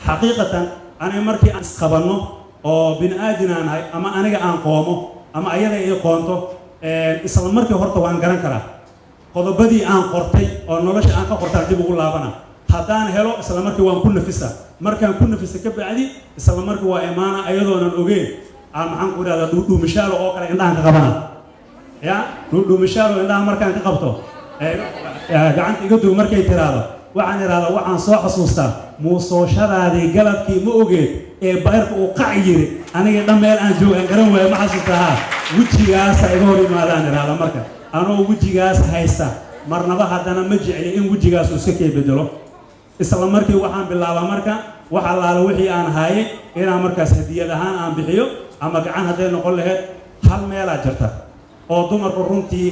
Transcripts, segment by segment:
Xaqiiqatan aniga markii aan isqabanno oo bini aadin aan ahay, ama aniga aan qoomo ama ayada ii qoonto, isla markii horta waan garan karaa. Qodobadii aan qortay oo nolosha aan ka qortaan dib ugu laabana. Haddaan helo, isla markii waan ku nafisa. Markaan ku nafisa ka bacdi, isla markii waa imaana ayadoonan ogeyn aan, maxaan ku idhahdaa, dhuudhuumishaalo oo kale indhahan ka qabana. Ya dhuudhuumishaalo indhaha markaan ka qabto, gacanta iga dug markay tiraahdo, waxaan idhahdaa, waxaan soo xasuustaa muusooshadaadii galabkii ma ogeed ee bayrka uu qac yiri, aniga dhan meel aan joog aan garan waayo, ma xasuustaa? Haa, wejigaasa iga hor imaadaan idhahda. Marka anoo wejigaas haysta, marnaba haddana ma jecli in wejigaas uu iska kee bedelo. Isla markii waxaan bilaabaa marka wax allaala wixii aan haayay inaan markaas hadiyad ahaan aan bixiyo ama gacan hadday noqon lahayd. Hal meelaa jirta oo dumarku runtii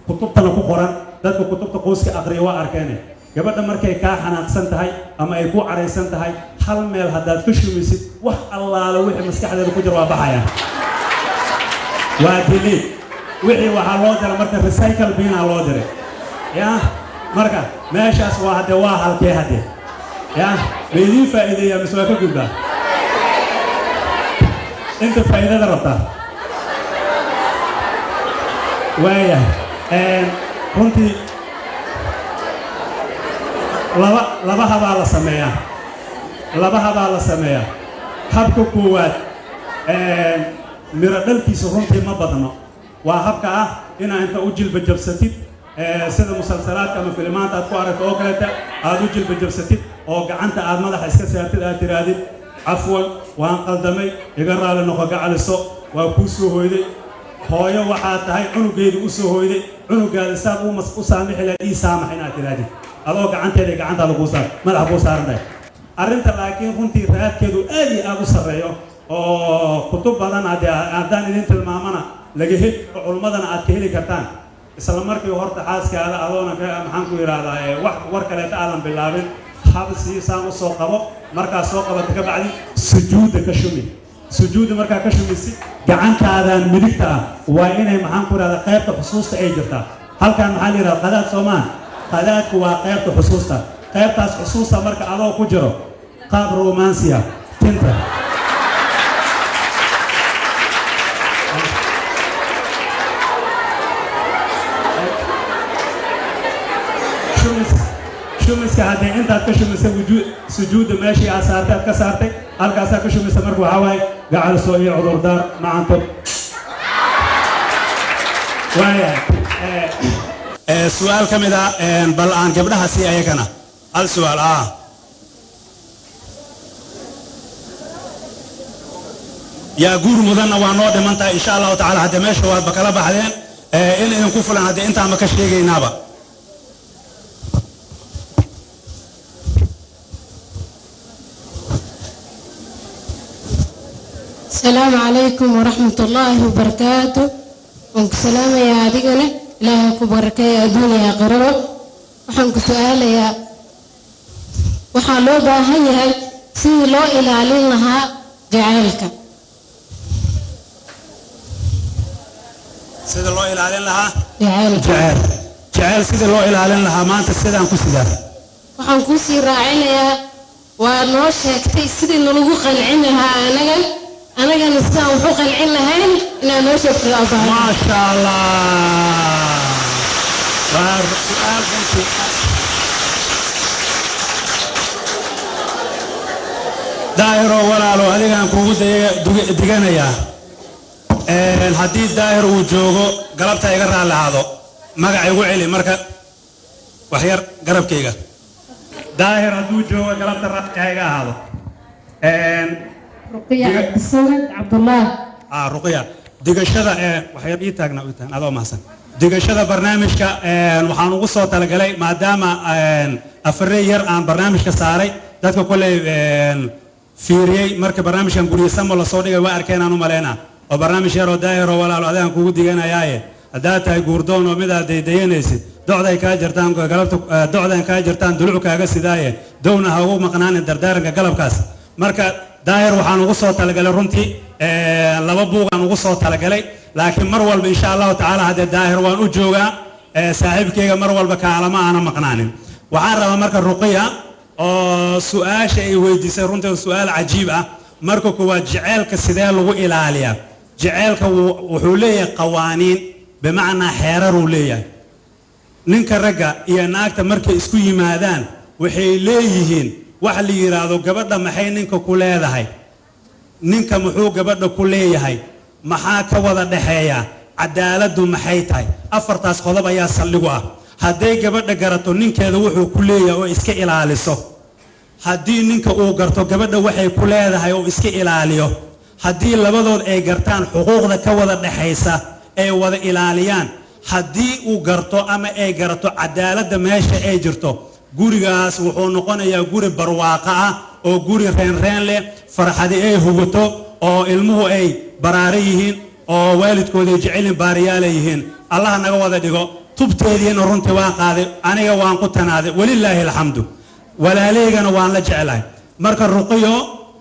kutubtana ku qoran, dadka kutubta qoyska aqriya waa arkeene. Gabadha markay kaa xanaaqsan tahay ama ay ku caraysan tahay, hal meel haddaad ka shumaysid, wax allaala wixii maskaxdeeda ku jira waa baxayaan, waa delete. Wixii waxaa loo diray marka recycle bin-aa loo diray. Ya marka meeshaas waa hadde, waa halkee hadde? Ya ma idiin faa'iideeyaa mise waa ka gudbaa? Inta faa'iidada rabtaa waayahay. Runtii laba laba habaa la sameeyaa, laba habaa la sameeyaa. Habka koowaad miro dhalkiisu runtii ma badno. Waa habka ah inaa inta u jilba jabsatid, sida musalsalaadka ama filimaanta aad ku aragto oo kaleeta, aad u jilba jabsatid oo gacanta aad madaxa iska saartid, aad tidhaahdid: "Cafwan, waan qaldamay, iga raali noqo gacaliso, waa kuu soo hoyday. Hooyo waxaad tahay cunugeedu u soo hoyday, cunugaada saad u saamixi lahayd ii saamax," inaad tidhaahdid adoo gacanteeda gacantaada kuu saar, madaxa kuu saaran tahay arrinta. Laakiin runtii raadkeedu aad iyo aad u sarreeyo oo kutub badan haddee haddaan idin tilmaamana laga heli, culummadana aad ka heli kartaan. Isla markii horta xaaskaada adoona ka, maxaan ku yidhaahdaa, wax war kaleeta aadan bilaabin, hab siisaan u soo qabo. Markaad soo qabato ka bacdi, sujuudda ka shumi. Sujuudda markaa ka shumaysid, gacantaadan midigta ah waa inay, maxaan ku yidhahdaa, qaybta xusuusta ay jirtaa. Halkan maxaa la yidhahda? Qadaad soomaan? Qadaadku waa qaybta xusuusta. Qaybtaas xusuusta marka adoo ku jiro qaab romansiya tinta shumis, shumiska haddee intaad ka shumisay sujuudda meeshii aad saartay, aad ka saartay, halkaasaa ka shumisa. Marka waxaa waaye: "Gacalsoo iyo cudurdaar macanto." Waayahay, su-aal ka mid ah bal aan gabdhaha sii ayagana hal su-aal ah. Yaa guur mudanna waa noo dhiman tahay, insha Allahu tacala. Haddee meesha waadba kala baxdeen in idinku fulan haddee intaanba ka sheegaynaaba. Asalaamu calaykum waraxmat ullaahi wabarakaatu. Waan ku salaamayaa adigana, Ilaahay ku barakeeya adduun iyo aakhiraba. Waxaan ku su-aalayaa, waxaa loo baahan yahay sidii loo ilaalin lahaa jacaylka. Sida loo ilaalin lahaa jacaylka. Jaceyl, jaceyl sidii loo ilaalin lahaa maanta sidaan ku sidaa. Waxaan kuusii raacinayaa, waa noo sheegtay sidii nalagu qancin lahaa anaga, anagana sidaan wax u qancin lahayn inaad noo sheegto loo baahan. Maasha Allah, waa su-aal runtii. Daahiroo walaalo, adigaan kuugu diganayaa. Haddii Daahir uu joogo galabta, iga raalli ahaado, magaca igu celi marka wax yar garabkayga. Daahir hadduu joogo galabta, raalli ha iga ahaado. Ruqiya Cabdisamad Cabdullah. Ah, Ruqya, digashada ee wax yar ii taagna, ii taagna, adoo mahadsan. Digashada barnaamijka waxaan ugu soo talagalay, maadaama afarey yar aan barnaamijka saaray, dadka kolley fiiriyey marka barnaamijkan guryasamo lasoo dhigay waa arkeen aan u malaynaa, oo barnaamij yaroo Daahiroo walaalo adigaan kugu diganayaaye, haddaad tahay guurdoon oo midaad daydayanaysid, docday kaa jirtaan galabta, docdan kaa jirtaan duluc kaaga sidaaye, downa ha ugu maqnaanin dardaaranka galabkaas. Marka Daahir waxaan ugu soo talagalay runtii laba buugaan ugu soo talagalay, laakiin mar walba, insha Allahu tacaala, haddee Daahir waan u joogaa, saaxiibkeyga mar walba kaalama aana maqnaanin. Waxaan rabaa marka Ruqiya Oo su-aasha ay weydiisay runtii su-aal cajiib ah. Marka koowaad, jeceelka sidee lagu ilaaliyaa? Jeceelka wuxuu leeyahay qawaaniin, bimacnaa xeeraruu leeyahay. Ninka ragga iyo naagta markay isku yimaadaan, waxay leeyihiin wax la yidhaahdo: gabadha maxay ninka ku leedahay, ninka muxuu gabadha ku leeyahay, maxaa ka wada dhexeeya, cadaaladdu maxay tahay? Afartaas qodob ayaa saldhigu ah. Hadday gabadha garato ninkeeda wuxuu ku leeyahay oo iska ilaaliso, haddii ninka uu garto gabadha waxay ku leedahay oo iska ilaaliyo, haddii labadood ay gartaan xuquuqda ka wada dhexaysa ay wada ilaaliyaan, haddii uu garto ama ay garato cadaaladda meesha ay jirto, gurigaas wuxuu noqonayaa guri barwaaqo ah oo guri reenreen leh, farxadi ay hugato, oo ilmuhu ay baraare yihiin, oo waalidkooda ay jecelin, baariyaalay yihiin. Allah naga wada dhigo. Tubteediina runtii waan qaaday, aniga waan ku tanaaday, walilaahi alxamdu, walaalaygana waan la jeclahay. Marka Ruqiyo,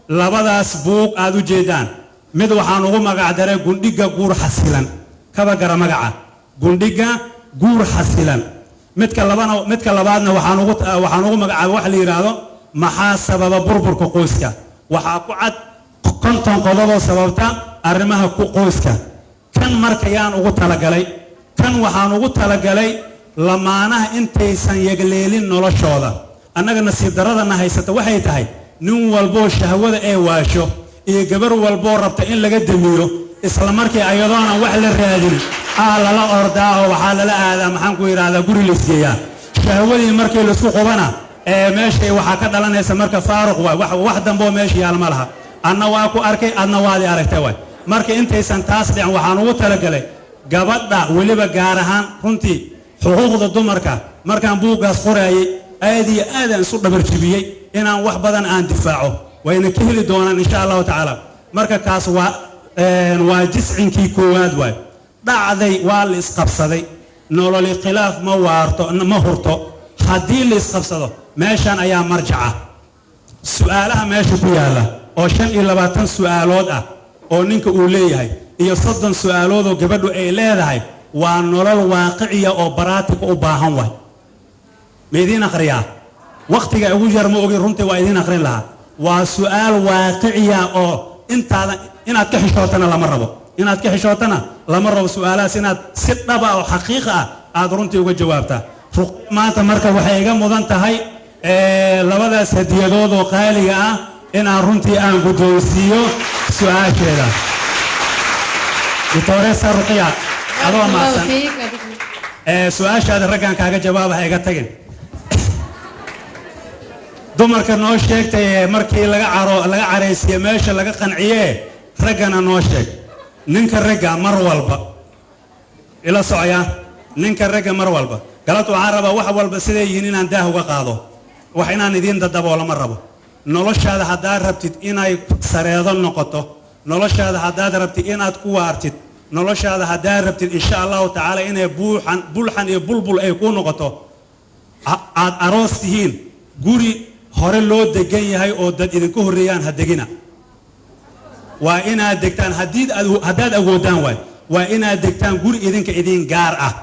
labadaas buug aad u jeedaan, mid waxaan ugu magacdaray Gundhiga Guur Xasilan, kaba gara magaca, Gundhiga Guur Xasilan. Midka labana, midka labaadna waxaan ugu magacaabay waxa la yidhaahdo Maxaa Sababa Burburka Qoyska. Waxaa ku cad 50 qodoboo sababta arrimaha ku qoyska. Kan marka yaan ugu talagalay? Kan waxaan ugu talagalay lamaanaha intaysan yagleelin noloshooda. Annaga nasiib daradana haysata waxay tahay, nin walboo shahwada ee waasho iyo gabar walboo rabta in laga damiyo, isla markii ayadoona wax la raadin aa lala ordaa oo waxaa lala aadaa, maxaan ku yidhahdaa, guri laisgeeyaa. Shahwadii markii laisku qubana ee meeshay waxaa ka dhalanaysa marka faaruq waay, wax damboo meesha yaal ma laha. Anna waa ku arkay, adna waadi aragtay waay. Marka intaysan taas dhicin, waxaan ugu talagalay gabadha weliba gaar ahaan. Runtii xuquuqda dumarka markaan buuggaas qoraayey, aad iyo aad aan isu dhabarjibiyey inaan wax badan aan difaaco, wayna ka heli doonaan insha Allahu tacaala. Marka kaas waa jiscinkii koowaad waay. Dhacday, waa la isqabsaday, nololi khilaaf ma waarto, ma hurto. Haddii la isqabsado, meeshan ayaa marjaca. Su-aalaha meesha ku yaalla oo 25 su-aalood ah oo ninka uu leeyahay iyo 30 su-aalood oo gabadhu ay leedahay, waa nolol waaqiciya oo baraatika u baahan waay. Ma idiin akhriyaa? Wakhtiga ugu yar ma ogin, runtii waa idiin akhrin lahaa. Waa su-aal waaqiciya oo intaadan inaad ka xishootana lama rabo, inaad ka xishootana lama rabo. Su-aalahaas inaad si dhaba oo xaqiiqa ah aad runtii uga jawaabtaa. Maanta marka waxay iga mudan tahay labadaas hadiyadood oo qaaliga ah inaan runtii aan guddoonsiiyo su-aasheeda. Doctoresa Ruqiya, adoo mahadsan, su-aashaada raggaan kaaga jawaaba, ha iga tagin. Dumarka noo sheegtay markii laga caro, laga caraysiiye, meesha laga qanciye, raggana noo sheeg. Ninka ragga mar walba ila socya, ninka ragga mar walba galabta waxaan rabaa wax walba siday yihiin inaan daah uga qaado, wax inaan idiin dadaboola ma rabo. Noloshaada haddaad rabtid inay sareedo noqoto, noloshaada haddaad rabtid inaad ku waartid, noloshaada haddaad rabtid insha Allahu tacaala inay buuxan bulxan iyo bulbul ay kuu noqoto, aad aroos tihiin, guri hore loo degan yahay oo dad idinka horreeyaan ha degina. Waa inaad degtaan, haddii haddaad awoodaan waay, waa inaad degtaan guri idinka idin gaar ah.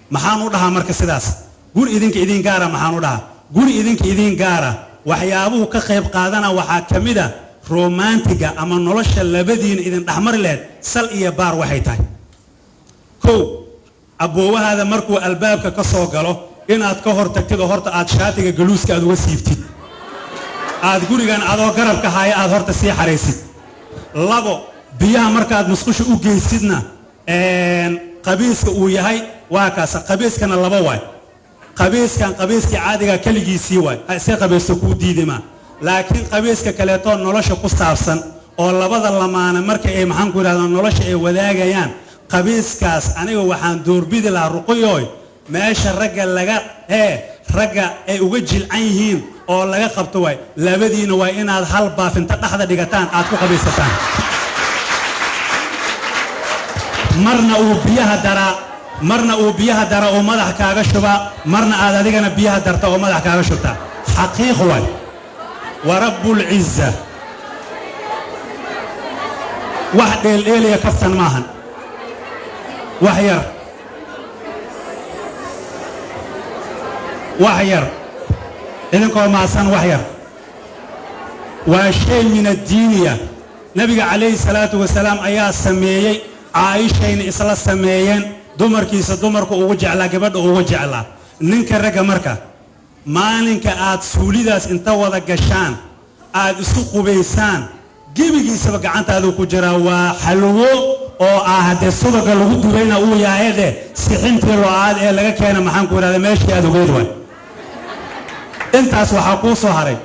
Maxaan u dhahaa marka sidaas, guri idinka idin gaara? Maxaan u dhahaa guri idinka idin gaara? Waxyaabuhu ka qayb qaadana waxaa ka mid a romantiga ama nolosha labadiina idin dhexmari lahayd. Sal iyo baar waxay tahay, kow, abboowahaada markuu albaabka ka soo galo inaad ka hor tagtid oo horta aad shaatiga galuuska aad uga siibtid, aad gurigan adoo garabka haya aad horta sii xaraysid. Labo, biyaha markaad musqusha u geysidna, qabiiska uu yahay waa kaas. Qabiiskana laba waay: qabiiskan qabiiskii caadiga keligiisii waay, ha iska qabaysto, kuu diidima. Laakiin qabiiska kaleetoo nolosha ku saabsan oo labada lamaane marka ay, maxaan ku yidhahdaa, nolosha ay wadaagayaan, qabiiskaas aniga waxaan doorbidi lahaa, Ruqiyooy, meesha ragga laga ragga ay uga jilcan yihiin oo laga qabto waay. Labadiina waa inaad hal baafinta dhexda dhigataan, aad ku qabaysataan. Marna uu biyaha daraa, marna uu biyaha dara oo madax kaaga shubaa, marna aad adigana biyaha darta oo madax kaaga shubtaa. Xaqiiq waay, wa rabbulciza, wax dheeldheelaya kaftan maahan. Wax yar, wax yar. Idinkoo mahadsan, wax yar waa shay min addiiniya. Nebiga calayhi salaatu wasalaam ayaa sameeyey, Caayishayna isla sameeyeen, dumarkiisa dumarku ugu jeclaa, gabadha ugu jeclaa. Ninka ragga marka maalinka aad suulidaas inta wada gashaan, aad isu qubaysaan, gebigiisaba gacantaaduu ku jiraa. Waa xalwo oo ah haddee subaga lagu dubayna uu yahay de sixintii lo-aad ee laga keena, maxaan ku idhahda, meeshii aad ogeyd waay. Intaas waxaa kuu soo haray,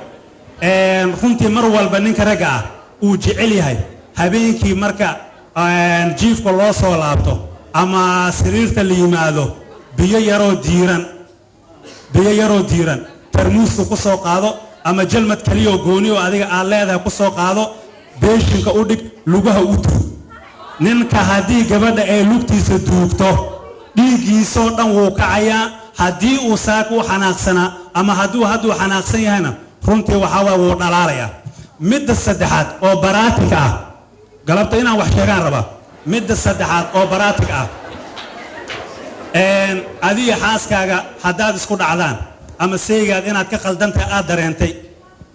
runtii mar walba ninka ragga ah uu jecel yahay habeenkii marka jiifka loo soo laabto ama sariirta la yimaado, biyo yaroo diiran, biyo yaroo diiran tarmuuska ku soo qaado ama jalmad keliya oo gooni oo adiga aad leedahay ku soo qaado, beeshinka u dhig, lugaha u duug. Ninka haddii gabadha ay lugtiisa duugto, dhiiggiisoo dhan wuu kacayaa. Haddii uu saaka u xanaaqsanaa ama hadduu xanaaqsan yahayna, runtii waxaa waay wuu dhalaalayaa. Midda saddexaad oo baraatika ah, galabta inaan wax sheegaan rabaa. Midda saddexaad oo baraatig ah, adiga xaaskaaga haddaad isku dhacdaan ama seygaad inaad ka khaldantahay aad dareentay,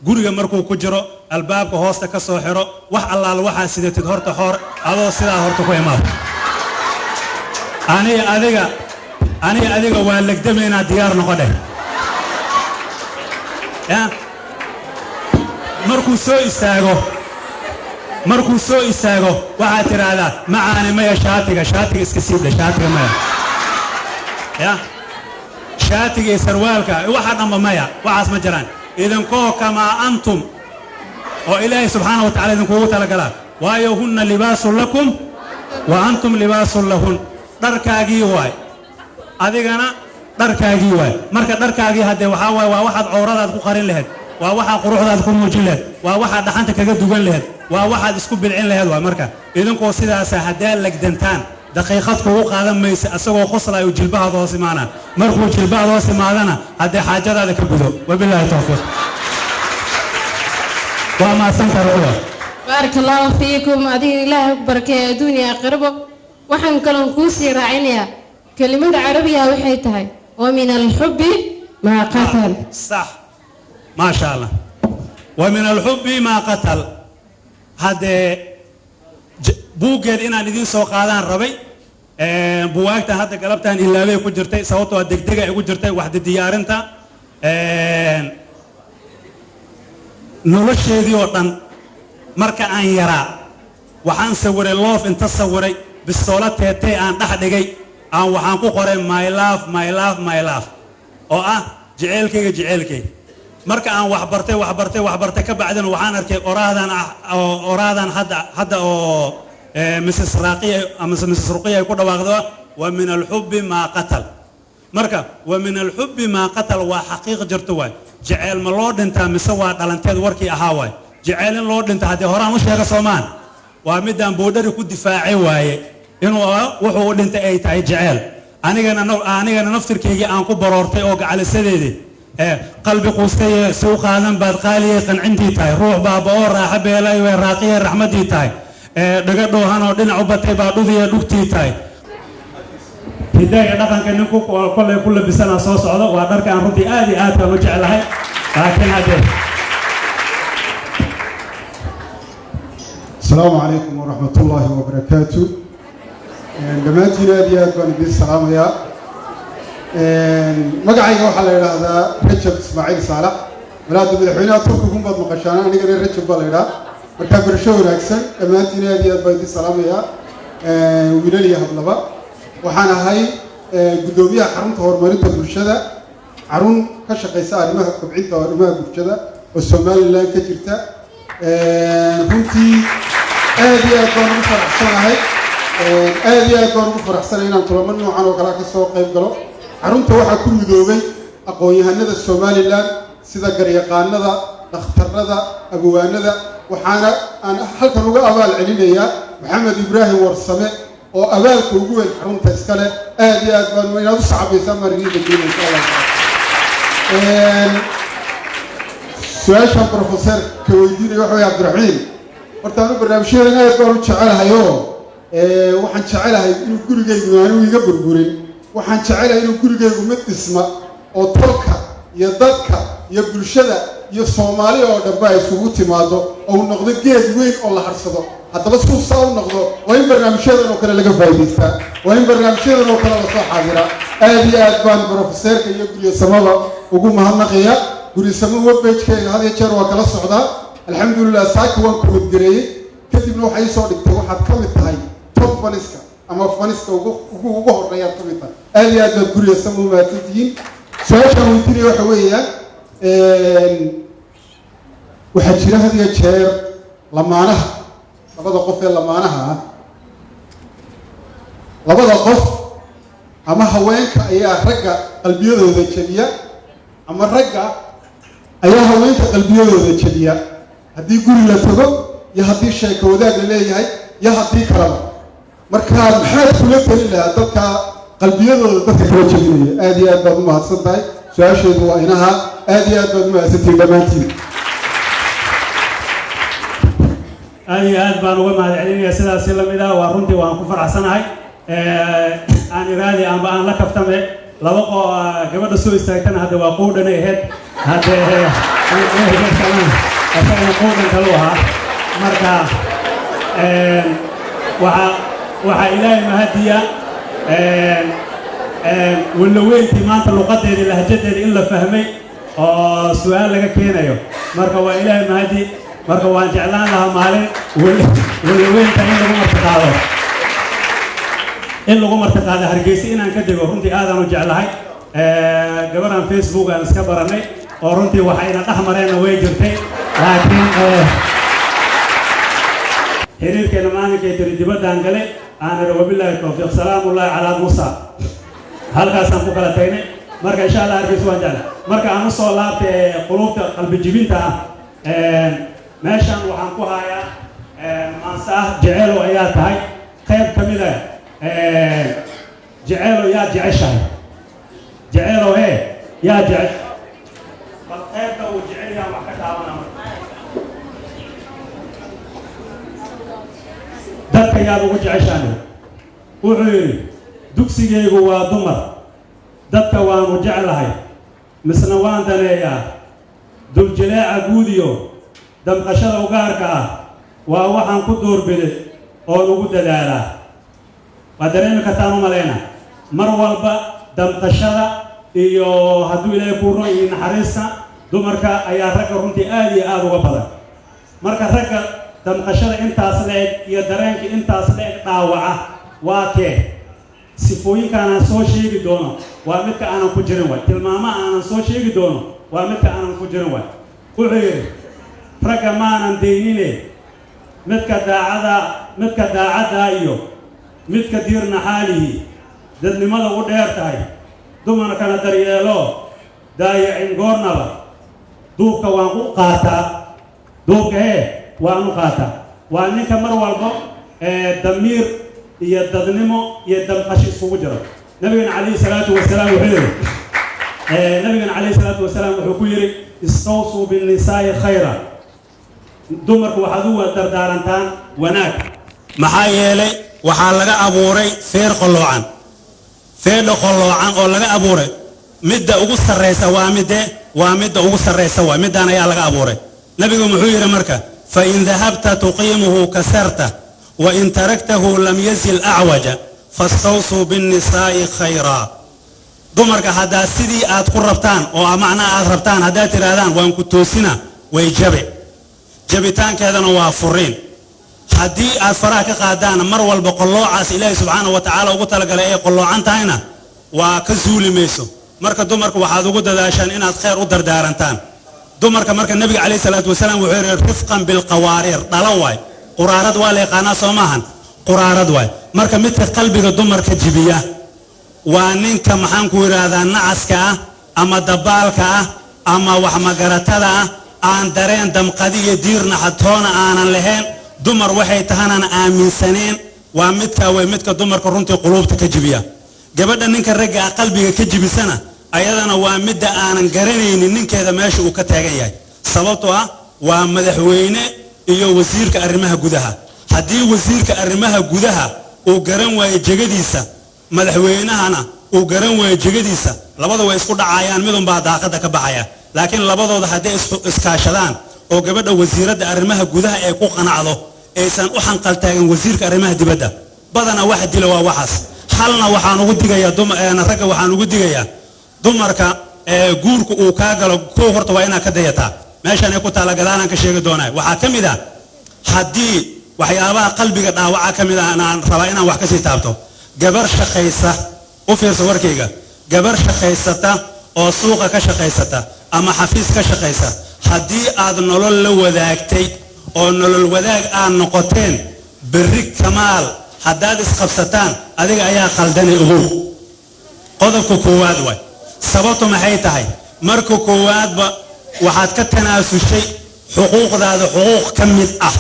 guriga markuu ku jiro albaabka hoosta ka soo xiro. Wax allaala waxaa sidatid horta xoor, adoo sidaa horta ku imaado. Aniga adiga waa legdamaynaa, diyaar noqo dheh. Ya markuu soo istaago waxaad tidhaahdaa, "Macaani, maya, shaatiga, shaatiga iska siibdhe, shaatiga maya, ya shaatiga iyo sarwaalka waxa dhanba maya, waxaas ma jiraan." Idinkoo kamaa antum oo Ilaahay subxaana wa tacala idinkugu talagalaa, waayo hunna libaasun lakum wa antum libaasun lahun. Dharkaagii waay, adigana dharkaagii waay. Marka dharkaagii haddee waxaa waaye waa waxaad cowradaad ku qarin lahayd, waa waxaad quruxdaad ku muujin lahayd, waa waxaad dhaxanta kaga dugan lahayd, waa waxaad isku bilcin lahayd waay. Marka idinkoo sidaasa haddaa legdantaan, daqiiqad kugu qaadan maysa, isagoo qoslayo jilbahaada hoos imaana. Markuu jilbahaada hoos imaadana, haddee xaajadaada ka gudo. Wabilaahi towfiiq, waa mahadsantahay, Ruqya. Baaraka Allahu fiikum. Adiga Ilaahay ku barakeeya adduun iyo aakhirabo. Waxaan kaloon kuu sii raacinayaa kelimada Carabiga, waxay tahay wa min alxubbi maa qatal. Sax, maasha Allah. Wa min alxubbi maa qatal. Haddee buuggeed inaan idiin soo qaadaan rabay, buwaagtan hadda galabtaan ilaabay ku jirtay, sababtoo degdega igu jirtay waxda diyaarinta. Nolosheedii oo dhan marka aan yaraa waxaan sawiray love, inta sawiray bistoolo teetee aan dhex dhigay, aan waxaan ku qoray "My love, my love, my love", oo ah jeceelkayga, jeceelkayga. Marka aan wax bartay, wax bartay, wax bartay ka bacdina, waxaan arkay oraahdan oo oraahdan hadda oo Mrs Raaqiya ama Mrs Ruqiya ay ku dhawaaqdo, wa min alxubbi maa qatal. Marka wa min alxubbi maa qatal waa xaqiiq jirto waay. Jeceel ma loo dhintaa mise waa dhalanteed? Warkii ahaa waay jeceel in loo dhinto. Haddii horaan u sheega soomaan, waa midaan Boodhari ku difaacay waaye, inuu wuxuu u dhintay ay tahay jeceel. Anigana naftirkaygii aan ku baroortay oo gacalisadeedii qalbi quustaye si u qaadan baad qaaliyay qancintii tahay, ruux baaba oo raaxo beelay way raaqiye raxmaddii tahay, dhaga dhoohan oo dhinac u batay baa dhudiya dhugtii tahay. Hidaha iyo dhaqanka ninku kollay ku labisana soo socdo. Waa dharka aan runtii aad iyo aad baan u jeclahay, laakiin haddee Asalaamu calaykum waraxmat ullaahi wabarakaatu. Dhammaantiin aad iyo aad baan idiin salaamayaa. Magacayga waxaa la yidhaahdaa Rajab Ismaaciil Saalax. Malaada madaxweynaha Turkigun baad maqashaan, anigana Rajab baa la yidhaha. Markaa barasho wanaagsan dhammaantiin, aad iyo aad baan idiin salaamayaa, wiilal iyo hablaba. Waxaan ahay guddoomiyaha xarunta horumarinta bulshada, xarun ka shaqaysa arrimaha kobcinta arrimaha bulshada oo Somaliland ka jirta. Runtii aad iyo aad baan ugu faraxsanahay, aad iyo aad baan ugu faraxsanahay inaan kulamo noocan oo kale ka soo qayb galo. Xarunta waxaa ku midoobay aqoon-yahanada Somaliland, sida garyaqaanada, dhakhtarada, abwaanada. Waxaana aan halkan uga abaal celinayaa Maxamed Ibraahim Warsame oo abaalka ugu weyn xarunta iska leh. Aad iyo aad baan inaad u sacabaysaan baan idiin rajeynaya, insha Allah. Su-aashaan professor ka weydiinaya waxa weye, Cabdiraxiim, horta anu barnaamijyadan aad baan u jecelahay oo waxaan jecelahay inuu gurigaygu aanu iga burburin. Waxaan jecelahay inuu gurigaygu mid dhisma oo tolka iyo Iyo dadka iyo bulshada iyo Soomaali oo dhanba ay isugu timaado oo uu noqdo geed weyn oo la harsado. Haddaba suu saa u noqdo, waa in barnaamijyadan oo kale laga faa'idaystaa, waa in barnaamijyadan oo kale lasoo xaadiraa. Aad iyo aad baan profeseerka iyo Guryasamaba ugu mahadnaqaya. Guryasamo webpage-keega had iyo jeer waa kala socdaa. Alxamdulilah, saaka waan kuwadgareeyey, kadibna waxay isoo dhigtay waxaad ka mid tahay top fans-ka ama fans-ka ugu horeeyaad ka mid tahay. Aad iyo aad baad Guryasamo u mahadsantihiin. Su-aashaan weydiinaya waxa weeyaan, waxaa jira had iyo jeer lamaanaha, labada qof ee lamaanaha ah, labada qof ama haweenka ayaa ragga qalbiyadooda jebiya ama ragga ayaa haweenka qalbiyadooda jebiya, haddii guri la tago iyo haddii sheeko wadaag la leeyahay iyo haddii kaleba. Marka maxaad kula telin lahaa dadka qalbiyadooda dadka kala jebinaya? Aad iyo aad baad u mahadsan tahay. Su-aasheedu waa inaha. Aad iyo aad baad u mahadsantihiin dhammaantiin. Aad iyo aad baan uga mahad celinaya. Sidaasi lamid ah waa runtii waan ku faraxsanahay. Aan iraadi amba aan la kaftame laba qo gabadha soo istaagtana hadde waa quudhanay ahayd, hadde isagana quudhan kalu ahaa. Marka waxaa Ilaahay mahadiya Wallaweyntii maanta luqadeedii, lahjadeedii in la fahmay oo su-aal laga keenayo. Marka waa Ilaahay mahadi. Marka waan jeclaan lahaa maalin Wallaweynta in lagu martiqaado, in lagu martiqaado Hargeysa inaan ka dego. Runtii aadaan u jeclahay. Gabadhan Facebook aan iska baranay oo runtii waxayna dhex mareenna way jirtay, laakiin xiriirkeena maalinkay tiri dibaddaan gale, aan iri wabilaahi towfiiq, salaamullahi calaa Muusa, halkaasaan ku kala tagnay. Marka insha Allah Hargeysa waan jeclay. Marka aan usoo laabtay qulubta qalbi jibinta ah, meeshan waxaan ku hayaa maanse ah "Jeceelow ayaa tahay", qayb ka mid ah. Jeceelow yaa jeceshahay? Jeceelow hee yaa jece? Bal qaybta uu jecel yahan wax ka taabana. Marka dadka yaad ugu jeceshahay? Wuxuu yidhi: dugsigaygu waa dumar, dadka waanu jeclahay, misna waan daneeyaa. Duljileeca guud iyo damqashada ugaarka ah waa waxaan ku doorbiday oon ugu dadaalaa. Waa dareemi kartaan u malayna mar walba damqashada iyo hadduu Ilaahay kuu ron iyo naxariista dumarka ayaa ragga runtii aad iyo aada uga badan. Marka ragga damqashada intaas la-eg iyo dareenka intaas la-eg dhaawaca waa kee? Sifooyinkaan aan soo sheegi doono waa midka aanan ku jirin waay. Tilmaamaha aanan soo sheegi doono waa midka aanan ku jirin waay. Wuxuu yidhi: ragga maanan daynine, midka daacada, midka daacaddaa iyo midka diirnaxaalihi, dadnimada u dheer tahay, dumarkana daryeelo, daayacin goornaba, duubka waan u qaataa. Duubka hee waan u qaataa. Waa ninka mar walbo damiir iyo dadnimo iyo damqasho iskugu jiro. Nabigana calayhi salaatu wasalaam wuxuu yidhi, nabigana calayhi salaatu wasalaam wuxuu ku yidhi: istawsuu binnisaa'i khayra. Dumarku waxaad u dardaarantaan wanaag, maxaa yeelay waxaa laga abuuray feer qalloocan. Feerdha qalloocan oo laga abuuray, midda ugu sarraysa waa midde? Waa midda ugu sarraysa, waa middaan ayaa laga abuuray. Nabigu muxuu yidhi marka? Fain dahabta tuqiimuhu kasarta, wain taraktahu lam yazil acwaja, fastawsuu binnisaa'i khayraa. Dumarka haddaa sidii aad ku rabtaan oo macnaha aad rabtaan haddaad tidhaahdaan waan ku toosina, way jabe, jabitaankeedana waa furiin. Haddii aad faraha ka qaadaanna, mar walba qalloocaas Ilaahay subxaana wa tacaala ugu talagalay ay qalloocan tahayna waa ka zuuli mayso. Marka dumarka waxaad ugu dadaashaan inaad khayr u dardaarantaan dumarka. Marka nabiga calayhi salaatu wasalaam wuxuu yidhi: rifqan bilqawaariir. Dhalo waay, quraarad waa la yaqaanaa, soo maahan? Quraarad waay. Marka midka qalbiga dumarka jibiya waa ninka, maxaan ku yidhaahdaa, nacaska ah ama dabaalka ah ama waxmagaratada ah, aan dareen damqadi iyo diirnaxatoona aanan lahayn, dumar waxay tahanaan aaminsaneen. Waa midkaa way midka dumarka runtii quluubta ka jibiya. Gabadha ninka ragga ah qalbiga ka jibisana, ayadana waa midda aanan garanaynin ninkeeda meesha uu ka taagan yahay, sababtoo ah waa madaxweyne iyo wasiirka arrimaha gudaha. Haddii wasiirka arrimaha gudaha uu garan waayo jegadiisa, madaxweynahana Uu garan waayo jegadiisa, labada way isku dhacayaan, midunbaa daaqadda ka baxaya. Laakiin labadooda hadday iskaashadaan oo gabadha wasiiradda arrimaha gudaha ay ku qanacdo, aysan u xanqaltaagin wasiirka arrimaha dibadda, badanaa waxa dila waa waxaas. Halna waxaan ugu digayaa ragga, waxaan ugu digayaa dumarka guurka uu kaa galo. Kow, horta waa inaad ka dayataa. Meeshaan ay ku taala gadaalaan ka sheegi doonaa. Waxaa ka mid ah haddii waxyaabaha qalbiga dhaawaca ka mid ah aan rabaa inaan wax kasii taabto. Gabar shaqaysa, u fiirsa warkayga, gabar shaqaysata oo suuqa ka shaqaysata ama xafiis ka shaqaysa, haddii aad nolol la wadaagtay oo nolol wadaag aad noqoteen, berri kamaal haddaad isqabsataan, adiga ayaa qaldanay, ogow. Qodobka koowaad waay. Sababtu maxay tahay? Marka koowaadba waxaad ka tanaasushay xuquuqdaada, xuquuq ka mid ah,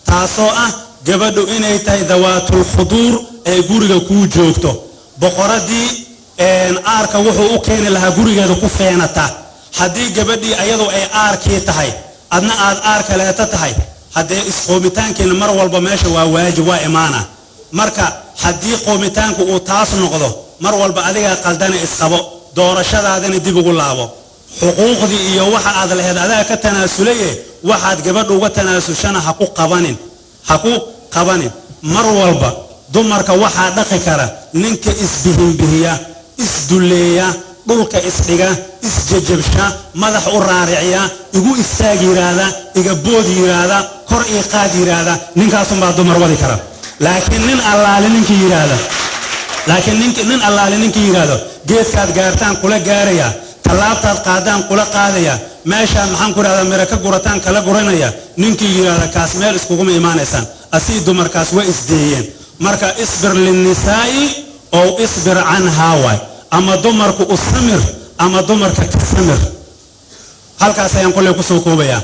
taasoo ah gabadhu inay tahay dawaatul khuduur ee guriga kuu joogto, boqoradii aarka wuxuu u keeni lahaa gurigeeda ku feenata. Haddii gabadhii ayadu ay aarkii tahay, adna aad aar kaleeto tahay, haddee isqoomitaankiina mar walba meesha waa waajib, waa imaana. Marka haddii qoomitaanku uu taas noqdo, mar walba adigaa qaldana, isqabo, doorashadaadana dib ugu laabo. Xuquuqdii iyo waxa aad lahayd adaa ka tanaasulaye, waxaad gabadha uga tanaasushana ha ku qabanin, ha ku qabanin. Mar walba dumarka waxaa dhaqi kara ninka isbihinbihiya, isdulleeya, dhulka isdhiga, isjejabsha, madax u raariciya, igu istaag yidhaahda, iga bood yidhaahda, kor ii qaad yidhaahda, ninkaasunbaa dumar wadi kara. Laakiin nin allaale ninkii yidhaahda, laakiin nin allaale ninkii yidhaahdo, geedkaad gaartaan kula gaaraya, tallaabtaad qaadaan kula qaadaya, meeshaad, maxaan ku idhahdaa, miro ka gurataan kala guranaya, ninkii yidhaahda, kaas meel iskuguma imaanaysaan. Asii dumarkaas way isdeeyeen. Marka اصبر للنساء أو اصبر عنها waay, ama dumarku u samir ama dumarka ka samir. Halkaas ayaan kolley kusoo koobayaa.